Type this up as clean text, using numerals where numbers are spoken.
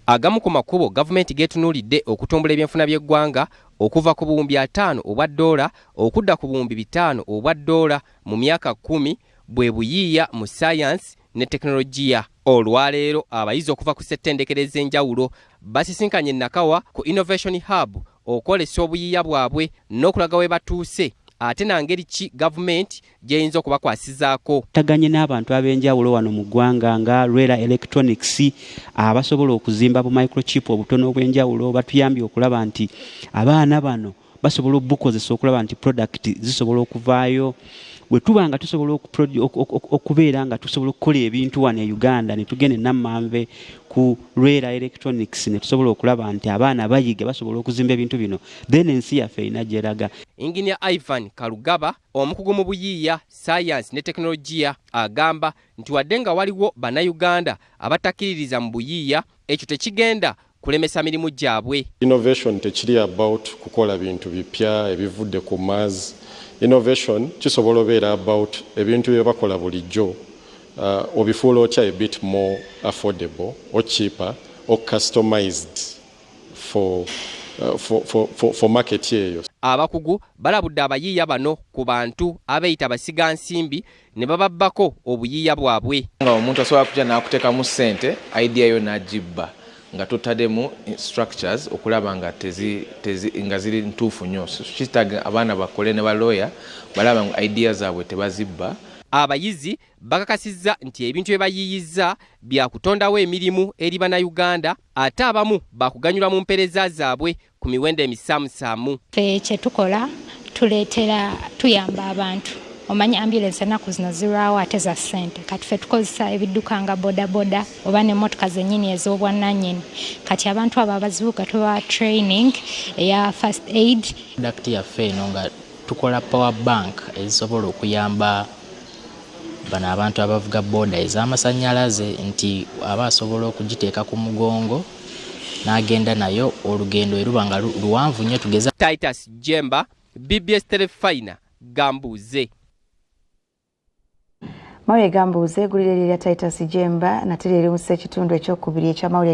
Agamu ku makubo gavumenti geetunuulidde okutumbula ebyenfuna by'eggwanga okuva ku buwumbi 50 obwa ddoola okudda ku 5000 obwa ddoola mu myaka 10 bwe buyiiya mu sayansi ne tekinologiya. Olwaleero abayizi okuva ku ssettendekero ez'enjawulo basisinkanye Nakawa ku Innovation Hub okwolesa obuyiiya bwabwe n'okulaga we batuuse, ate na ngeri ki gavumenti gy'eyinza okubakwasizaako. Tagaanye n'abantu ab'enjawulo wano mu ggwanga nga Rela Electronics, abasobola okuzimba bu microchip obutono obw'enjawulo. Batuyambye okulaba nti abaana bano basobola obukozesa okulaba nti product zisobola okuvaayo. Bwe tuba nga tusobola okubeera nga tusobola okukola ebintu wano e Uganda, ne tugenda e Nammanve ku Rela Electronics ne tusobola okulaba nti abaana bayiga, basobola okuzimba ebintu bino, then ensi yaffe erina gyeraga. Engineer Ivan Kalugaba, omukugu mu buyiiya, sayansi ne tekinologiya, agamba nti wadde nga waliwo Bannayuganda abatakkiririza mu buyiiya, ekyo tekigenda kulemesa mirimu gyabwe. Innovation tekiri about kukola bintu bipya ebivudde ku Mars. Innovation kisobola obeera about ebintu bye bakola bulijjo, obifuula otya a bit more affordable or cheaper or customized for market eyo. Abakugu balabudde abayiiya bano ku bantu abeeyita basigansimbi ne bababbako obuyiiya bwabwe. Nga omuntu asobola kujja n'akuteekamu ssente, idea yo n'agibba nga totaddemu structures okulaba nga tezi, tezi, nga ziri ntuufu nnyo. So, kitaaga abaana bakole ne balooya balaba nga idea zaabwe tebazibba. Abayizi bakakasizza nti ebintu bye bayiiyizza bya kutondawo emirimu eri Bannayuganda, ate abamu bakuganyulwa mu mpeereza zaabwe ku miwendo emisaamusaamu. Ffe kye tukola, tuleetera, tuyamba abantu. Omanyi ambulance ennaku zino zirwawo ate za ssente. Kati ffe tukozesa ebidduka nga bodaboda oba n'emmotoka zennyini ez'obwannannyini. Kati abantu abo abazivuga tubawa training eya first aid. Product yaffe eno nga tukola power bank ezisobola okuyamba bano abantu abavuga booda ez'amasannyalaze, nti aba asobola okugiteeka ku mugongo n'agenda nayo olugendo eruba nga luwanvu nnyo, tugeza. Titus Jemba, BBS Terefayina, Gambuuze. Mawulire Gambuuze, eggulire lya Titus Jemba nate lyeriwusa ekitundu ekyokubiri ekyamawulire.